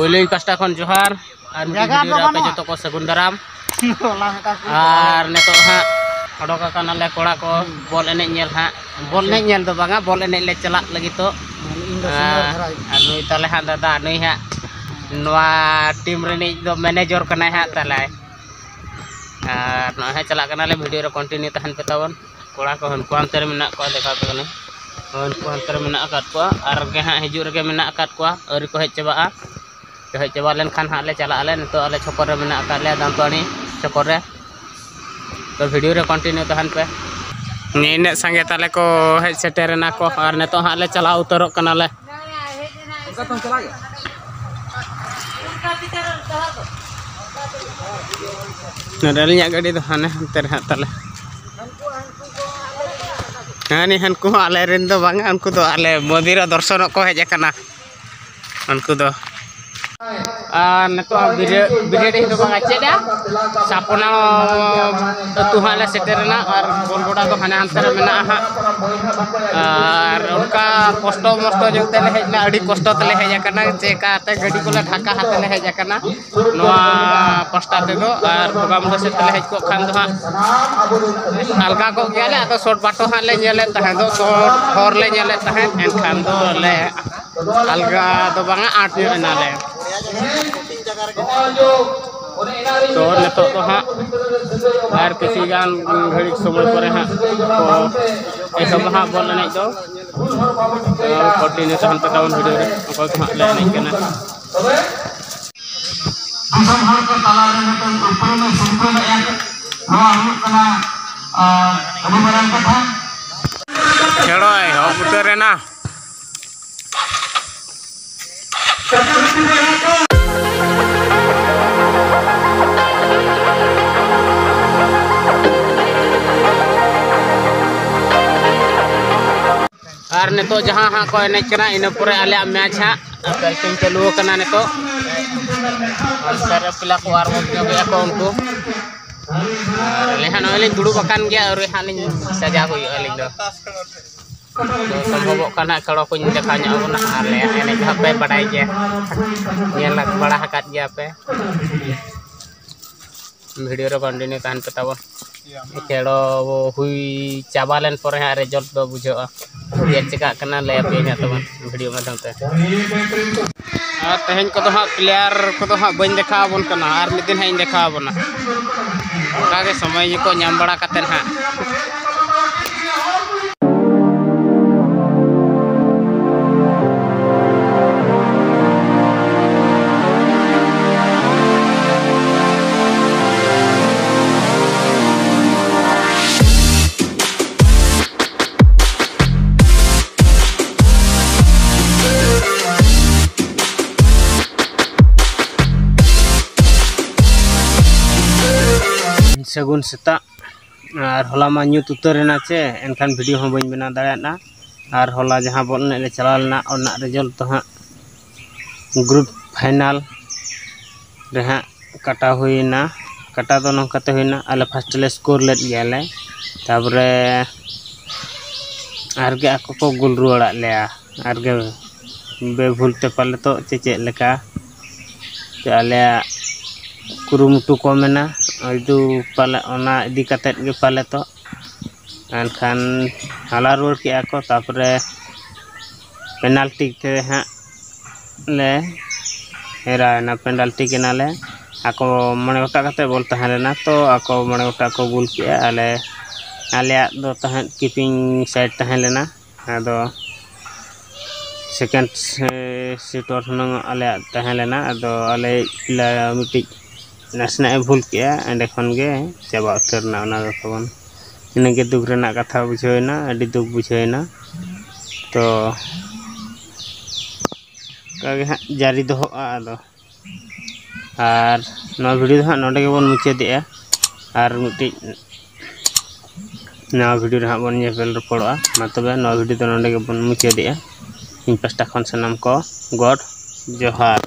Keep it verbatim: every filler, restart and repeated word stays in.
ᱟᱹᱞᱤᱧ ᱯᱟᱥᱴᱟ ᱠᱷᱚᱱ ᱡᱚᱦᱟᱨ᱾ ᱟᱨ ᱢᱤᱫᱴᱤᱡ ᱡᱟᱭᱜᱟ ᱵᱷᱤᱰᱤᱭᱳ ᱫᱚ ᱨᱮ ᱟᱯᱮ ᱵᱟᱹᱱᱩᱜᱼᱟ᱾ ᱡᱚᱛᱚ ᱠᱚ ᱥᱟᱹᱜᱩᱱ ᱫᱟᱨᱟᱢ᱾ ᱚᱱᱟ ᱢᱤᱫᱴᱟᱝ ᱠᱩᱞᱤ ᱟᱨ ᱱᱤᱛᱚᱜ ᱦᱟᱸᱜ ᱚᱰᱚᱠ ᱟᱠᱟᱱᱟᱞᱮ ᱠᱚᱲᱟ ᱠᱚ ᱵᱚᱞ ᱮᱱᱮᱡ ᱧᱮᱞ ᱦᱟᱸᱜ᱾ ᱵᱚᱞ ᱮᱱᱮᱡ ᱧᱮᱞ ᱫᱚ ᱵᱟᱝᱟ, ᱵᱚᱞ ᱮᱱᱮᱡ ᱞᱮ ᱪᱟᱞᱟᱜ ᱞᱟᱹᱜᱤᱫᱚᱜ᱾ ᱤᱧ ᱫᱚ ᱥᱤᱝᱜᱟᱨ ᱟᱨ, ᱫᱷᱟᱨᱟ ᱜᱮ᱾ ᱟᱨ ᱱᱩᱭ ᱛᱟᱞᱮ ᱦᱟᱸᱜ ᱫᱟᱫᱟ, ᱱᱩᱭ ᱦᱟᱸᱜ ᱱᱚᱣᱟ ᱴᱤᱢ ᱨᱤᱱᱤᱡ ᱫᱚ ᱢᱮᱱᱮᱡᱚᱨ ᱠᱟᱱᱟᱭ ᱦᱟᱸᱜ ᱛᱟᱞᱮ᱾ ᱟᱨ ᱱᱚᱜᱼᱚᱭ ᱦᱟᱸᱜ ᱪᱟᱞᱟᱜ ᱠᱟᱱᱟᱞᱮ, ᱵᱷᱤᱰᱤᱭᱳ ᱨᱮ ᱠᱚᱱᱴᱤᱱᱤᱭᱩ ᱛᱟᱦᱮᱱ ᱯᱮ ᱛᱟᱵᱚᱱ᱾ ᱠᱚᱲᱟ ᱠᱚ ᱦᱟᱱᱠᱩ ᱦᱟᱱᱛᱮ ᱨᱮ ᱢᱮᱱᱟᱜ ᱠᱚᱣᱟ, ᱫᱮᱠᱷᱟᱣ ᱟᱯᱮ ᱠᱟᱹᱱᱟᱹᱧ᱾ ᱦᱳᱭ, ᱩᱱᱠᱩ ᱦᱟᱱᱛᱮ ᱨᱮ ᱢᱮᱱᱟᱜ ᱟᱠᱟᱫ ᱠᱚᱣᱟ, ᱟᱨ ᱜᱮ ᱦᱟᱸᱜ ᱦᱤᱡᱩᱜ ᱨᱮᱜᱮ ᱢᱮᱱᱟᱜ ᱟᱠᱟᱫ ᱠᱚᱣᱟ, ᱟᱹᱣᱨᱤ ᱠᱚ ᱦᱮᱡ ᱪᱟᱵᱟᱜᱼᱟ᱾ ᱦᱮᱡ ᱪᱟᱵᱟ ᱞᱮᱱᱠᱷᱟᱱ ᱦᱟᱸᱜ ᱞᱮ ᱪᱟᱞᱟᱜ ᱟᱞᱮ᱾ ᱱᱤᱛᱚᱜ ᱟᱞᱮ ᱪᱷᱚᱠᱚᱨ ᱨᱮ ᱢᱮᱱᱟᱜ ᱟᱠᱟᱫ ᱞᱮᱭᱟ, ᱫᱟᱢᱯᱟᱲᱤ ᱪᱷᱚᱠᱚᱨ ᱨᱮ᱾ ᱛᱚ, ᱵᱷᱤᱰᱤᱭᱳ ᱨᱮ ᱠᱚᱱᱴᱤᱱᱤᱭᱩ ᱛᱟᱦᱮᱱ ᱯᱮ᱾ ᱱᱤᱱᱟᱹᱜ ᱥᱟᱸᱜᱮ ᱛᱟᱞᱮ ᱠᱚ ᱦᱮᱡ ᱥᱮᱴᱮᱨ ᱮᱱᱟ ᱠᱚ, ᱟᱨ ᱱᱤᱛᱚᱜ ᱦᱟᱸᱜ ᱞᱮ ᱪᱟᱞᱟᱣ ᱩᱛᱟᱹᱨᱚᱜ ᱠᱟᱱᱟᱞᱮ᱾ ᱱᱚᱰᱮ ᱟᱹᱞᱤᱧᱟᱜ ᱜᱟᱹᱰᱤ ᱫᱚ ᱦᱟᱱᱮ ᱦᱟᱱᱛᱮ ᱨᱮ ᱦᱟᱸᱜ ᱛᱟᱞᱮ᱾ ᱦᱟᱹᱱᱤ ᱦᱟᱹᱱᱠᱩ ᱦᱚᱸ ᱟᱞᱮ ᱨᱮᱱ ᱫᱚ ᱵᱟᱝᱟ, ᱩᱱᱠᱩ ᱫᱚ ᱟᱞᱮ ᱢᱚᱱᱫᱤᱨ ᱨᱮ ᱫᱚᱨᱥᱚᱱᱚᱜ ᱠᱚ ᱦᱮᱡ ᱟᱠᱟᱱᱟ᱾ ᱩᱱᱠᱩ ᱫᱚ ᱟᱨ ᱱᱤᱛᱚᱜ ᱵᱤᱨᱟᱹ-, ᱵᱤᱨᱟᱹᱰᱤ ᱫᱚ ᱵᱟᱝᱟ, ᱪᱮᱫ ᱟ? ᱥᱟᱯᱚᱱᱟ ᱟᱹᱛᱩ ᱦᱟᱸᱜ ᱞᱮ ᱥᱮᱴᱮᱨᱮᱱᱟ, ᱟᱨ ᱵᱚᱞ ᱜᱚᱰᱟ ᱫᱚ ᱦᱟᱱᱮ ᱦᱟᱱᱛᱮ ᱨᱮ ᱢᱮᱱᱟᱜᱼᱟ ᱦᱟᱸᱜ᱾ ᱟᱨ ᱚᱱᱠᱟ ᱠᱚᱥᱴᱚ ᱢᱚᱥᱴᱚ ᱧᱚᱜ ᱛᱮᱞᱮ ᱦᱮᱡ ᱮᱱᱟ, ᱟᱹᱰᱤ ᱠᱚᱥᱴᱚ ᱛᱮᱞᱮ ᱦᱮᱡ ᱟᱠᱟᱱᱟ, ᱪᱮᱠᱟᱛᱮ ᱜᱟᱹᱰᱤ ᱠᱚᱞᱮ ᱰᱷᱟᱠᱟ ᱦᱟᱛᱮ ᱞᱮ ᱦᱮᱡ ᱟᱠᱟᱱᱟ ᱱᱚᱣᱟ ᱯᱟᱥᱴᱟ ᱛᱮᱫᱚ᱾ ᱟᱨ ᱵᱚᱜᱟᱢᱩᱸᱰᱟᱹ ᱥᱮᱫ ᱛᱮᱞᱮ ᱦᱮᱡ ᱠᱚᱜ ᱠᱷᱟᱱ ᱫᱚ ᱦᱟᱸᱜ ᱟᱞᱜᱟ ᱠᱚᱜ ᱜᱮᱭᱟᱞᱮ᱾ ᱟᱫᱚ ᱥᱚᱨᱴ ᱵᱟᱴᱚ ᱦᱟᱸᱜ ᱞᱮ ᱧᱮᱞᱮᱫ ᱛᱟᱦᱮᱸ ᱫᱚ, ᱥᱚᱨᱴ ᱦᱚᱨ ᱞᱮ ᱧᱮᱞᱮᱫ ᱛᱟᱦᱮᱸᱫ, ᱮᱱᱠᱷᱟᱱ ᱫᱚ ᱞᱮ ᱟᱞᱜᱟ ᱫᱚ ᱵᱟᱝᱟ, ᱟᱸᱴ ᱧᱚᱜ ᱮᱱᱟᱞᱮ᱾ ᱛᱚ ᱱᱤᱛᱚᱜ ᱫᱚ ᱦᱟᱸᱜ ᱟᱨ ᱠᱤᱪᱷᱤ ᱜᱟᱱ ᱜᱷᱟᱹᱲᱤᱡ ᱥᱚᱢᱚᱭ ᱯᱚᱨᱮ ᱦᱟᱸᱜ ᱠᱚ ᱮᱛᱚᱦᱚᱵᱟ ᱦᱟᱸᱜ ᱵᱚᱞ ᱮᱱᱮᱡ ᱫᱚ᱾ ᱛᱚ ᱠᱚᱱᱴᱤᱱᱤᱭᱩ ᱛᱟᱦᱮᱱ ᱯᱮ ᱛᱟᱵᱚᱱ ᱵᱷᱤᱰᱤᱭᱳ ᱨᱮ, ᱚᱠᱚᱭ ᱠᱚ ᱦᱟᱸᱜ ᱞᱮ ᱮᱱᱮᱡ ᱠᱟᱱᱟ᱾ ᱫᱤᱥᱚᱢ ᱦᱚᱲ ᱠᱚ ᱛᱟᱞᱟᱨᱮ ᱢᱤᱫᱴᱟᱝ ᱩᱯᱨᱩᱢ ᱮ ᱥᱤᱨᱡᱟᱹᱣ ᱮᱫᱼᱟ᱾ ᱱᱚᱣᱟ ᱦᱩᱭᱩᱜ ᱠᱟᱱᱟ, ᱟᱸ, ᱟᱹᱰᱤ ᱢᱟᱨᱟᱝ ᱠᱟᱛᱷᱟ᱾ ᱠᱷᱮᱞᱳ ᱮᱦᱚᱵ ᱩᱛᱟᱹᱨ ᱮᱱᱟ᱾ ᱟᱨ ᱱᱤᱛᱚᱜ ᱡᱟᱦᱟᱸ ᱦᱟᱸᱜ ᱠᱚ ᱮᱱᱮᱡ ᱠᱟᱱᱟ, ᱤᱱᱟᱹ ᱯᱚᱨᱮ ᱟᱞᱮᱭᱟᱜ ᱢᱮᱪ ᱦᱟᱸᱜ ᱯᱨᱮᱠᱴᱤᱥ ᱪᱟᱹᱞᱩ ᱟᱠᱟᱱᱟ ᱱᱤᱛᱚᱜ᱾ ᱟᱨ ᱥᱟᱨᱮ ᱯᱞᱟ ᱠᱚ ᱟᱨ ᱢᱚᱡᱽ ᱧᱚᱜ ᱜᱮᱭᱟ ᱠᱚ ᱩᱱᱠᱩ᱾ ᱟᱨ ᱟᱞᱮ ᱦᱟᱸᱜ ᱱᱚᱜᱼᱚᱭ ᱞᱤᱧ ᱫᱩᱲᱩᱵ ᱟᱠᱟᱱ ᱜᱮᱭᱟ, ᱟᱹᱣᱨᱤ ᱦᱟᱸᱜ ᱞᱤᱧ ᱥᱟᱡᱟᱣ ᱦᱩᱭᱩᱜᱼᱟ ᱟᱹᱞᱤᱧ ᱫᱚ᱾ ᱛᱚ ᱥᱚᱢᱵᱷᱚᱵᱚᱜ ᱠᱟᱱᱟ ᱠᱷᱮᱲᱚ ᱠᱚᱧ ᱫᱮᱠᱷᱟᱣ ᱧᱚᱜ ᱟᱵᱚᱱᱟ, ᱟᱞᱮᱭᱟᱜ ᱮᱱᱮᱡ ᱦᱚᱸ ᱯᱮ ᱵᱟᱰᱟᱭ ᱜᱮᱭᱟ, ᱧᱮᱞ ᱵᱟᱲᱟ ᱟᱠᱟᱫ ᱜᱮᱭᱟ ᱯᱮ᱾ ᱵᱷᱤᱰᱤᱭᱳ ᱨᱮ ᱠᱚᱱᱴᱤᱱᱤᱭᱩ ᱛᱟᱦᱮᱱ ᱯᱮ ᱛᱟᱵᱚᱱ᱾ ᱠᱷᱮᱲᱚ ᱦᱩᱭ ᱪᱟᱵᱟ ᱞᱮᱱ ᱯᱚᱨᱮ ᱦᱟᱸᱜ ᱨᱮᱡᱟᱞᱴ ᱫᱚ ᱵᱩᱡᱷᱟᱹᱜᱼᱟ, ᱪᱮᱫ ᱪᱮᱠᱟᱜ ᱠᱟᱱᱟ ᱞᱟᱹᱭ ᱟᱯᱮᱭᱟᱹᱧ ᱦᱟᱸᱜ ᱛᱟᱵᱚᱱ ᱵᱷᱤᱰᱤᱭᱳ ᱢᱟᱫᱽᱫᱷᱚᱢ ᱛᱮ᱾ ᱟᱨ ᱛᱮᱦᱮᱧ ᱠᱚᱫᱚ ᱦᱟᱸᱜ ᱯᱞᱮᱭᱟᱨ ᱠᱚᱫᱚ ᱦᱟᱸᱜ ᱵᱟᱹᱧ ᱫᱮᱠᱷᱟᱣ ᱟᱵᱚᱱ ᱠᱟᱱᱟ, ᱟᱨ ᱢᱤᱫ ᱫᱤᱱ ᱦᱟᱸᱜ ᱤᱧ ᱫᱮᱠᱷᱟᱣ ᱟᱵᱚᱱᱟ᱾ ᱚᱱᱠᱟᱜᱮ ᱥᱚᱢᱚᱭ ᱜᱮᱠᱚ ᱧᱟᱢ ᱵᱟᱲᱟ ᱠᱟᱛᱮᱫ ᱦᱟᱸᱜ᱾ ᱥᱟᱹᱜᱩᱱ ᱥᱮᱛᱟᱜ᱾ ᱟᱨ ᱦᱚᱞᱟ ᱢᱟ ᱧᱩᱛ ᱩᱛᱟᱹᱨ ᱮᱱᱟ ᱪᱮ, ᱮᱱᱠᱷᱟᱱ ᱵᱷᱤᱰᱤᱭᱳ ᱦᱚᱸ ᱵᱟᱹᱧ ᱵᱮᱱᱟᱣ ᱫᱟᱲᱮᱭᱟᱫᱼᱟ᱾ ᱟᱨ ᱦᱚᱞᱟ ᱡᱟᱦᱟᱸ ᱵᱚᱞ ᱮᱱᱮᱡ ᱞᱮ ᱪᱟᱞᱟᱣ ᱞᱮᱱᱟ, ᱚᱱᱟ ᱨᱮᱱᱟᱜ ᱨᱮᱡᱟᱞᱴ ᱫᱚ ᱦᱟᱸᱜ ᱜᱨᱩᱯ ᱯᱷᱟᱭᱱᱟᱞ ᱨᱮ ᱦᱟᱸᱜ ᱠᱟᱴᱟᱣ ᱦᱩᱭᱮᱱᱟ᱾ ᱠᱟᱴᱟᱣ ᱫᱚ ᱱᱚᱝᱠᱟ ᱛᱮ ᱦᱩᱭᱱᱟ, ᱟᱞᱮ ᱯᱷᱟᱥᱴ ᱞᱮ ᱥᱠᱳᱨ ᱞᱮᱫ ᱜᱮᱭᱟᱞᱮ, ᱛᱟᱨᱯᱚᱨᱮ ᱟᱨᱜᱮ ᱟᱠᱚ ᱠᱚ ᱜᱳᱞ ᱨᱩᱣᱟᱹᱲᱟᱫ ᱞᱮᱭᱟ, ᱟᱨᱜᱮ ᱵᱮᱵᱷᱩᱞ ᱛᱮ ᱯᱟᱞᱮ ᱛᱚ ᱪᱮ ᱪᱮᱫ ᱞᱮᱠᱟ, ᱛᱮ ᱟᱞᱮᱭᱟᱜ ᱠᱩᱨᱩᱢᱩᱴᱩ ᱠᱚᱢ ᱮᱱᱟ᱾ ᱟᱫᱚ ᱯᱟᱞᱮ ᱚᱱᱟ ᱤᱫᱤ ᱠᱟᱛᱮᱫ ᱜᱮ ᱯᱟᱞᱮ ᱛᱚ ᱮᱱᱠᱷᱟᱱ ᱦᱟᱞᱟ ᱨᱩᱣᱟᱹᱲ ᱠᱮᱜᱼᱟ ᱠᱚ, ᱛᱟᱨᱯᱚᱨᱮ ᱯᱮᱱᱟᱞᱴᱤ ᱛᱮ ᱦᱟᱸᱜ ᱞᱮ ᱦᱮᱨᱟᱣ ᱮᱱᱟ, ᱯᱮᱱᱟᱞᱴᱤ ᱠᱮᱱᱟᱞᱮ᱾ ᱟᱠᱚ ᱢᱚᱬᱮ ᱜᱚᱴᱟᱝ ᱠᱟᱛᱮ ᱵᱚᱞ ᱛᱟᱦᱮᱸ ᱞᱮᱱᱟ, ᱛᱚ ᱟᱠᱚ ᱢᱚᱬᱮ ᱜᱚᱴᱟᱝ ᱠᱚ ᱜᱳᱞ ᱠᱮᱜᱼᱟ᱾ ᱟᱞᱮ, ᱟᱞᱮᱭᱟᱜ ᱫᱚ ᱛᱟᱦᱮᱸᱫ ᱠᱤᱯᱤᱝ ᱥᱟᱭᱤᱰ ᱛᱟᱦᱮᱸ ᱞᱮᱱᱟ, ᱟᱫᱚ ᱥᱮᱠᱮᱱᱰ ᱥᱤᱴᱚᱨ ᱦᱩᱱᱟᱹᱝ ᱟᱞᱮᱭᱟᱜ ᱛᱟᱦᱮᱸ ᱞᱮᱱᱟ, ᱟᱫᱚ ᱟᱞᱮ ᱯᱞᱮᱭᱟᱨ ᱢᱤᱫᱴᱤᱡ ᱱᱟᱥᱮᱱᱟᱜ ᱮ ᱵᱷᱩᱞ ᱠᱮᱜᱼᱟ, ᱮᱸᱰᱮ ᱠᱷᱚᱱ ᱜᱮ ᱪᱟᱵᱟ ᱩᱛᱟᱹᱨ ᱮᱱᱟ ᱚᱱᱟ ᱫᱚ ᱛᱟᱵᱚᱱ᱾ ᱤᱱᱟᱹᱜᱮ ᱫᱩᱠ ᱨᱮᱱᱟᱜ ᱠᱟᱛᱷᱟ ᱵᱩᱡᱷᱟᱹᱣ ᱮᱱᱟ, ᱟᱹᱰᱤ ᱫᱩᱠ ᱵᱩᱡᱷᱟᱹᱣ ᱮᱱᱟ᱾ ᱛᱚ ᱚᱱᱠᱟᱜᱮ ᱦᱟᱸᱜ ᱡᱟᱹᱨᱤ ᱫᱚᱦᱚᱜᱼᱟ᱾ ᱟᱫᱚ ᱟᱨ ᱱᱚᱣᱟ ᱵᱷᱤᱰᱤᱭᱳ ᱫᱚ ᱦᱟᱸᱜ ᱱᱚᱰᱮ ᱜᱮᱵᱚᱱ ᱢᱩᱪᱟᱹᱫᱮᱜᱼᱟ᱾ ᱟᱨ ᱢᱤᱫᱴᱤᱡ ᱱᱟᱣᱟ ᱵᱷᱤᱰᱤᱭᱳ ᱨᱮ ᱦᱟᱸᱜ ᱵᱚᱱ ᱧᱮᱯᱮᱞ ᱨᱚᱯᱚᱲᱚᱜᱼᱟ᱾ ᱢᱟ ᱛᱚᱵᱮ ᱱᱚᱣᱟ ᱵᱷᱤᱰᱤᱭᱳ ᱫᱚ ᱱᱚᱰᱮ ᱜᱮᱵᱚᱱ ᱢᱩᱪᱟᱹᱫᱮᱜᱼᱟ᱾ ᱤᱧ ᱯᱟᱥᱴᱟ ᱠᱷᱚᱱ ᱥᱟᱱᱟᱢ ᱠᱚ ᱜᱚᱰ ᱡᱚᱦᱟᱨ᱾